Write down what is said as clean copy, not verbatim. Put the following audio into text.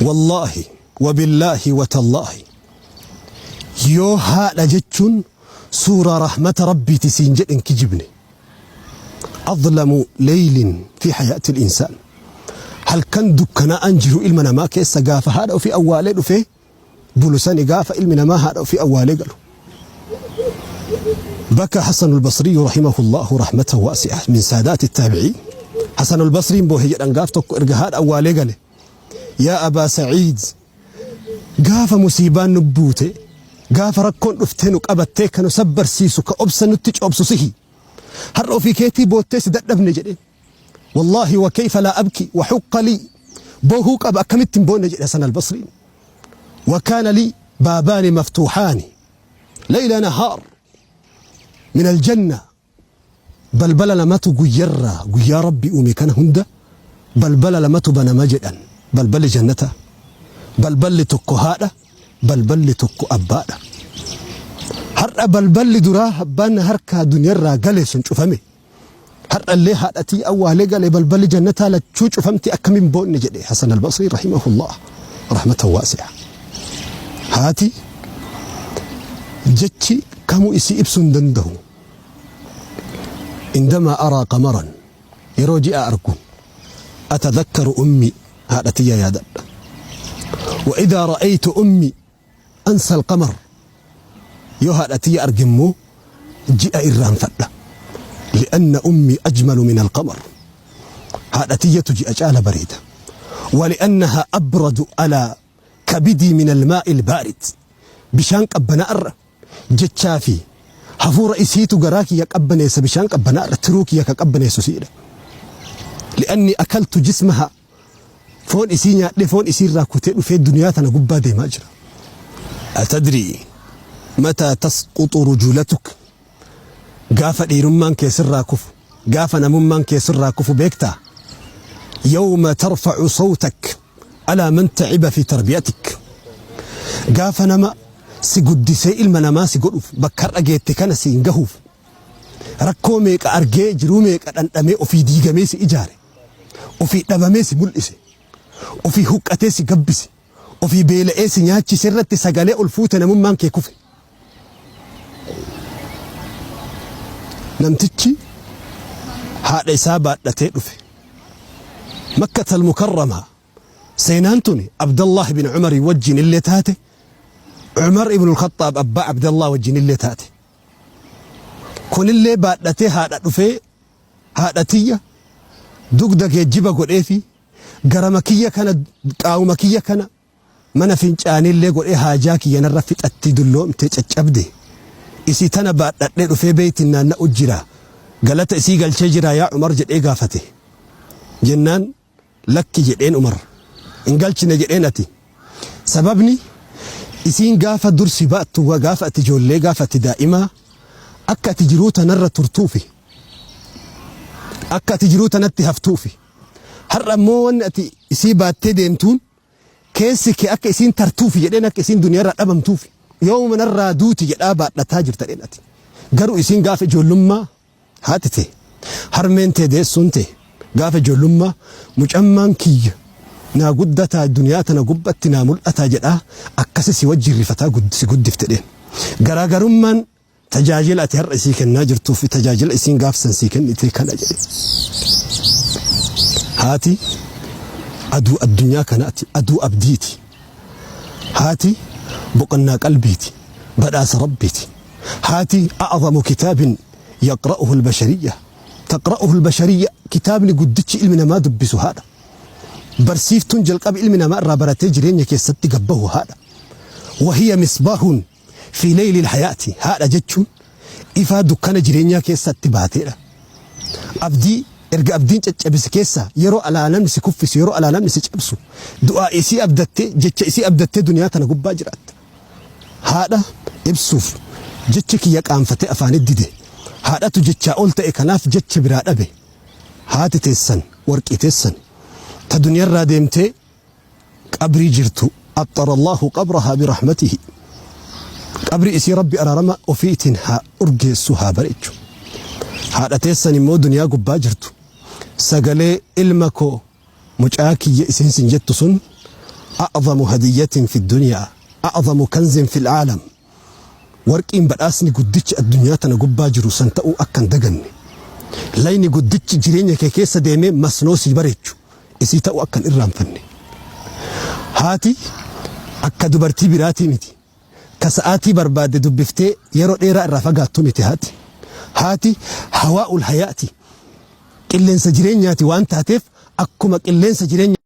Wallaahi wabillaahi watallaahi yoo haadha jechuun suuraa rahmata rabbiiti siin jedhe hin kijibne. Adlamu leeylin fi hayaatil insaan. Halkan dukkanaa'aan jiru ilma namaa keessa gaafa haadha ofii awwaalee dhufee bulu sani gaafa ilmi namaa haadha ofii awwaalee galu. بكى حسن البصري رحمه الله رحمة واسعة من سادات التابعين. حسن البصري بوهي jedhan gaaf tokko erga haadha awwaalee gale. Yaa Abaa Sa'iid, gaafa musiibaan nu buute, gaafa rakkoon dhuftee nu qabattee ka nu sabbarsiisu, ka obsa nutti coobsu sihi. Har'a ofii keetii boottee si dadhabne jedheen. Wallaahi wa kayfa laa abki wa huqqa lii, boohuu qaba, akkamitti hin boonne jedhe Hasan Albasriin. Wa kaana lii baabaani maftuuhaani layla nahaar min aljanna. Balbala lamatu guyyarraa guyyaa Rabbi uume kana hunda balbala lamatu banama jedhan, balballi jannataa. Balballi tokko haadha, balballi tokko abbaadha. Har'a balballi duraa abbaan na harkaa duniyarraa gale sun cufame. Har'allee haadhatii awwaalee gale, balballi jannataa lachuu cufamti, akkamiin boonne jedhe Hasan al-Basri rahimahullah rahmatan waasi'a. Haati jechi kamuu isii ibsuu hin danda'u. Indamaa araa qamaran, yeroo ji'a argu, atadhakkaru ummi, haadha tiyya yaadadha. Wa idaa ra'aytu ummi ansa alqamar, yoo haadha tiyya arge immoo ji'a irraanfadha. Li'anna ummi ajmalu min alqamar, haadha tiyyatu ji'a caala bareeda. Wa li'annaha abradu alaa kabidii min almaa'i albaarid, bishaan qabbana'arra jechaa fi hafuura isiitu garaa kiyya qabbaneessa, bishaan qabbana'arra tiruu kiyya ka qabbaneessu siidha. Li'anni akaltu jismaha, foon isii nyaadhee foon isii irraa kutee dhufee duniyaa tana gubbaa deemaa jira. Atadrii mataa tasquxu rujulatuk, gaafa dhiirummaan kee sirraa kufu, gaafa namummaan kee sirraa kufu beektaa? Yawma tarfa'u sawtak alaa man ta'iba fi tarbiyatik, gaafa nama si guddisee ilma namaa si godhuuf, bakka har'a geette kana siin gahuuf rakkoo meeqa argee, jiruu meeqa dhandhamee, ofii diigamee si ijaare, ofii dhabamee si mul'ise, ofii huqqatee si gabbise, ofii beela'ee si nyaachise irratti sagalee ol fuute, namummaan kee kufe. Namtichi haadha isaa baadhatee dhufe Makkatal Mukarramaa. Seenaan tuni Abdallah ibn Umarii wajjin illee taate, Umar ibn al-Khaxxaab abbaa Abdallah wajjin illee taate. Kunillee baadhatee haadha dhufee, haadha tiyya dugda geejjiba godheefi, garama kiyya kana, qaawuma kiyya kana mana fincaaniillee godhee, haajaa kiyya narra fixatti, dulloomte, caccabde, isii tana baadhadhee dhufee beeytiin naanna'u jira, galata isii galchee jira yaa Umar jedhee gaafate. Jennaan lakki jedheen Umar, hin galchine jedheen ati. Sababni isiin gaafa dur si baattu, gaafa ati ijoollee, gaafa ati daa'imaa, akka ati jiruu tanarra turtuufi, akka ati jiruu tanatti haftuufi. Har'a immoo wanni ati isii baattee deemtuun keessi kee akka isiin tartuufi jedheen, akka isiin duniyaarraa dhabamtuufi, yoomuma narraa duuti jedhaa baadhataa jirta jedheen. Ati garuu isiin gaafa ijoollummaa, haati tee, harmeen tee, deessuun tee gaafa ijoollummaa mucammaan kiyya naa guddataa, duniyaa tana gubbatti naa mul'ataa jedhaa akkasi si wajjin rifataa si guddifte jedheen. Garaagarummaan tajaajila ati har'a isii kennaa jirtuu fi tajaajila isiin gaafsan sii kennite kana jedhe. Haati aduu addunyaa kanaati, aduu abdiiti. Haati boqonnaa qalbiiti, badhaasa Rabbiiti. Haati a'zamu kitaabin yaqra'uhu albashariyya, taqra'uhu albashariyya, kitaabni guddichi ilmi namaa dubbisu haadha. Barsiiftuun jalqaba ilmi namaa irraa baratee jireenya keessatti gabbahu haadha. Wahiya misbaahun fi leeylil hayaati, haadha jechuun ifaa dukkana jireenyaa keessatti baateedha. Abdii erga abdiin caccabise keessaa, yeroo alaa namni si kuffisu, yeroo alaa namni si cabsu, du'aa isii abdattee, jecha isii abdattee duniyaa tana gubbaa jiraatta. Haadha ibsuuf jechi kiyya qaanfatee afaanit dide. Haadhatu jechaa ol ta'e, kanaaf jecha biraa dhabe. Haati teessan warqii teessan ta duniyarraa deemtee qabrii jirtu, axxarallahu qabrahaa birahmatihi, qabrii isii Rabbi araarama ofiitiin haa urgeessu, haa bareechu. Haadha teessan immoo duniyaa gubbaa jirtu, sagalee ilma koo, mucaa kiyya isiin sin jettu sun A'zamu hadiyyatin fi dunyaa, a'zamu kanzin fil aalam. Warqiin badhaasni guddichi addunyaa tana gubbaa jiru san ta'uu akka hin daganne. Layni guddichi jireenya kee keessa deemee masnoo sii bareechu isii ta'uu akka hin irraanfanne. Haati akka dubartii biraatii miti. Ka sa'aatii barbaadde dubbiftee yeroo dheeraa irraa fagaattu miti haati. Haati hawaa'ul hayaati. Qilleensa jireenyaati waan taateef akkuma qilleensa jireenya.